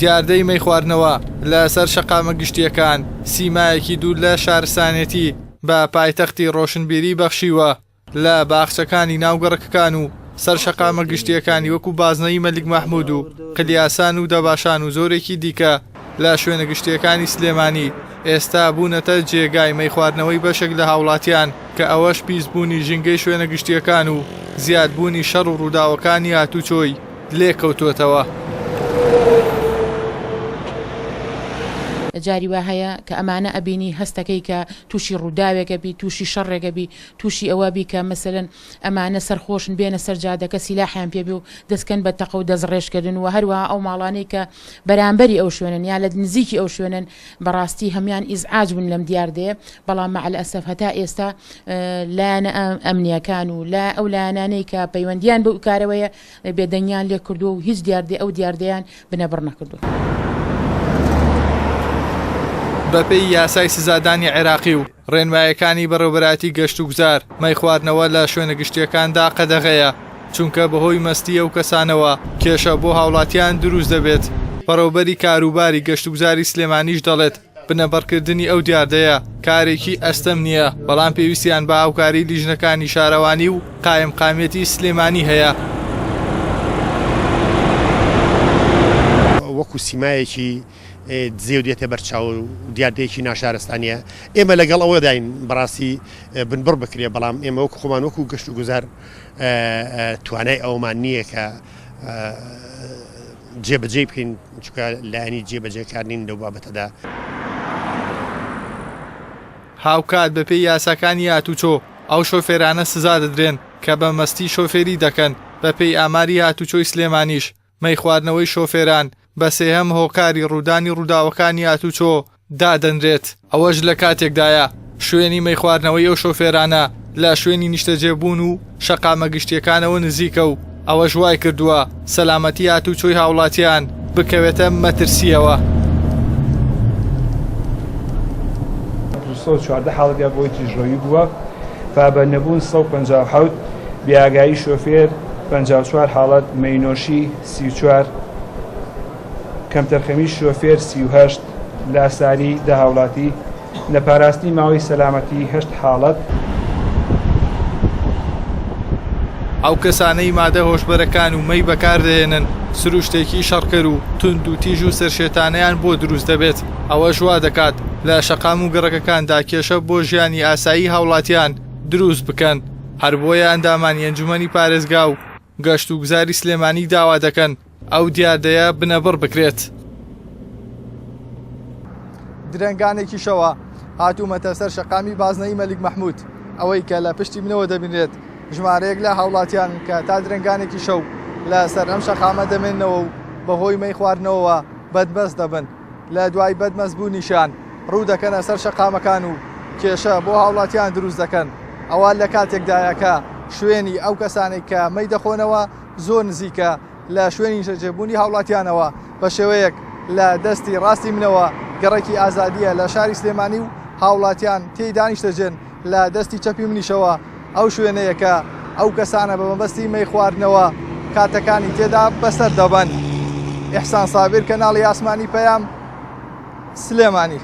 دیاردەی مەیخواردنەوە لەسەر شەقامە گشتییەکان سیمایەکی دوور لە شارستانێتی بە پایتەختی ڕۆشنبیری بەخشیوە. لە باخچەکانی ناو گەڕەکەکان و سەر شەقامە گشتییەکانی وەکو بازنەی مەلیک مەحمود و قلیاسان و دەباشان و زۆرێکی دیکە لە شوێنە گشتییەکانی سلێمانی ئێستا بوونەتە جێگای مەیخواردنەوەی بەشێک لە هاوڵاتیان کە ئەوەش پیسبوونی ژینگەی شوێنە گشتییەکان و زیادبوونی شەڕ و ڕووداوەکانی هاتوچۆی لێکەوتووەتەوە. جاری وا هەیە کە ئەمانە ئەبینی هەستەکەی کە تووشی ڕووداوێک ئەبی، تووشی شەڕێک ئەبی، تووشی ئەوە بی کە مەسەلەن ئەمانە سەرخۆشن بێنە سەر جادەکە سیلاحیان پێ بێ و دەست کەن بە تەقە و دەست ڕێژ کردن و هەروەها ئەو ماڵانەی کە بەرامبەری ئەو شوێنەن یا لە نزیکی ئەو شوێنەن بەڕاستی هەموان ئیزعاج بوون لەم دیاردەیە بەڵام مع الاسف هەتا ئێستا لایەنە ئەمنیەکان و لا ئەو لایەنانەی کە پەیوەندیان بەو کارەوەیە بێدەنگیان لێ کردووە و هیچ دیاردەی ئەو دیاردەیان بنەبڕ نەکردووە. بەپێی یاسای سزادانی عێراقی و ڕێنمایەکانی بەڕێوبەرایەتی گەشتوگوزار، مەیخواردنەوە لە شوێنە گشتییەکاندا قەدەغەیە، چونکە بەهۆی مەستی ئەو کەسانەوە کێشە بۆ هاوڵاتیان دروست دەبێت. بەڕێوبەری کاروباری گەشتوگوزاری سلێمانیش دەڵێت، بنەبڕکردنی ئەو دیاردەیە کارێکی ئەستەم نییە، بەڵام پێویستیان بە هاوکاری لیژنەکانی شارەوانی و قایمقامیەتی سلێمانی هەیە. وەکو سیمایەکی دزێو دێتە بەرچاو و دیاردەیەکی ناشارستانیە، ئێمە لەگەڵ ئەوەداین بەڕاستی بنبڕ بکرێ، بەڵام ئێمە وەکو خۆمان وەکو گەشت و گوزار توانای ئەوەمان نییە کە جێبەجێی بکەین، چونکە لایەنی جێبەجێکار نین لەو بابەتەدا. هاوکات بەپێی یاساکانی هاتوچۆ، ئەو شۆفێرانە سزا دەدرێن کە بە مەستی شۆفێری دەکەن، بەپێی ئاماری هاتوچۆی سلێمانیش، مەیخواردنەوەی شۆفێران بە سێهەم هۆکاری ڕوودانی ڕووداوەکانی هاتوچۆ دادەنرێت. ئەوەش لە کاتێکدایە، شوێنی مەیخواردنەوەی ئەو شۆفێرانە لە شوێنی نیشتەجێبوون و شەقامە گشتییەکانەوە نزیکە و ئەوەش وایکردووە سەلامەتی هاتوچۆی هاوڵاتیان بکەوێتە مەترسییەوە. 214 حاڵەت یا بۆی تیژڕەوی بووە، پابەندنەبوون 157، بێئاگایی شۆفێر 54 حاڵەت، مەینۆشی 34، کەمتەرخەمی شۆفێر 38، لاساری دە هاوڵاتی، نەپاراستنی ماوەی سەلامەتی هەشت حاڵەت. ئەو کەسانەی مادە هۆشبەرەکان و مەی بەکاردەهێنن سروشتێکی شەڕکەر و توندوتیژ و سەرشێتانەیان بۆ دروست دەبێت، ئەوەش وا دەکات لە شەقام و گەڕەکەکاندا کێشە بۆ ژیانی ئاسایی هاوڵاتیان دروست بکەن، هەربۆیە ئەندامانی ئەنجومەنی پارێزگا و گەشتوگوزاری سلێمانی داوا دەکەن ئەو دیاردەیە بنەبڕ بکرێت. درەنگانێکی شەوە هاتوومەتە سەر شەقامی بازنەی مەلیک مەحمود، ئەوەی کە لە پشتی منەوە دەبینرێت ژمارەیەک لە هاوڵاتیان کە تا درەنگانێکی شەو لە سەر ئەم شەقامە دەمێننەوە و بەهۆی مەی خواردنەوەوە بەدمەست دەبن، لە دوای بەدمەست بوونیشیان ڕوو دەکەنە سەر شەقامەکان و کێشە بۆ هاوڵاتیان دروست دەکەن، ئەوە لە کاتێکدایە کە شوێنی ئەو کەسانەی کە مەی دەخۆنەوە زۆر نزیکە لە شوێنی نیشتەجێبوونی هاوڵاتیانەوە، بە شێوەیەک لە دەستی ڕاستی منەوە گەڕەکی ئازادییە لە شاری سلێمانی و هاوڵاتیان تێیدا نیشتەجێن، لە دەستی چەپی منیشەوە ئەو شوێنەیە کە ئەو کەسانە بە مەبەستی مەی خواردنەوە کاتەکانی تێدا بەسەر دەبەن. ئیحسان سابیر، کەناڵی ئاسمانی پەیام، سلێمانی.